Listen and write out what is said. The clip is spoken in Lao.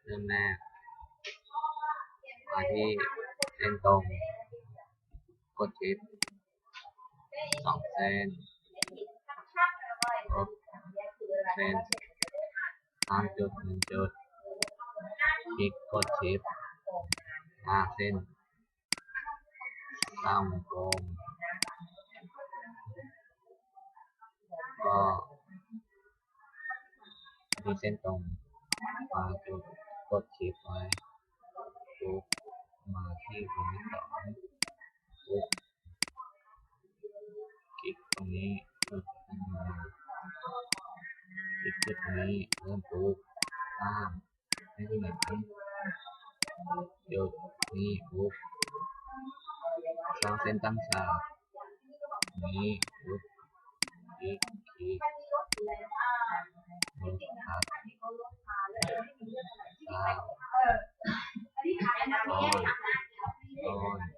ເລີ່ມແລກ ມາທີ່ເສັ້ນຕົງ ກົດ Shift ສອງເສັ້ນ ລົບເສັ້ນ ສ້າງຈຸດ ໜຶ່ງຈຸດ ຄລິກ ກົດ Shift ຫ້າເສັ້ນ ສ້າງວົງກົມ ກໍ ທີ່ເສັ້ນຕົງ ມາຈຸດ ກົດ Shift ໄວ້ ປຸບ ມາທີ່ວົງທີສອງ ປຸບ ຄລິກຕົງນີ້ ເພີ່ມຂຶ້ນມາ ຄລິກຈຸດນີ້ ເລີ່ມປຸບ ຂ້າມ ໃຫ້ເໝືອນກັນ ຈຸດນີ້ປຸບ ສ້າງເສັ້ນຕັ້ງສາມ ນີ້ປຸບ ຄລິກ ຄລິກ ລົບ ຕັດ ສ້າງ ຊ້ອນ ຊ້ອນ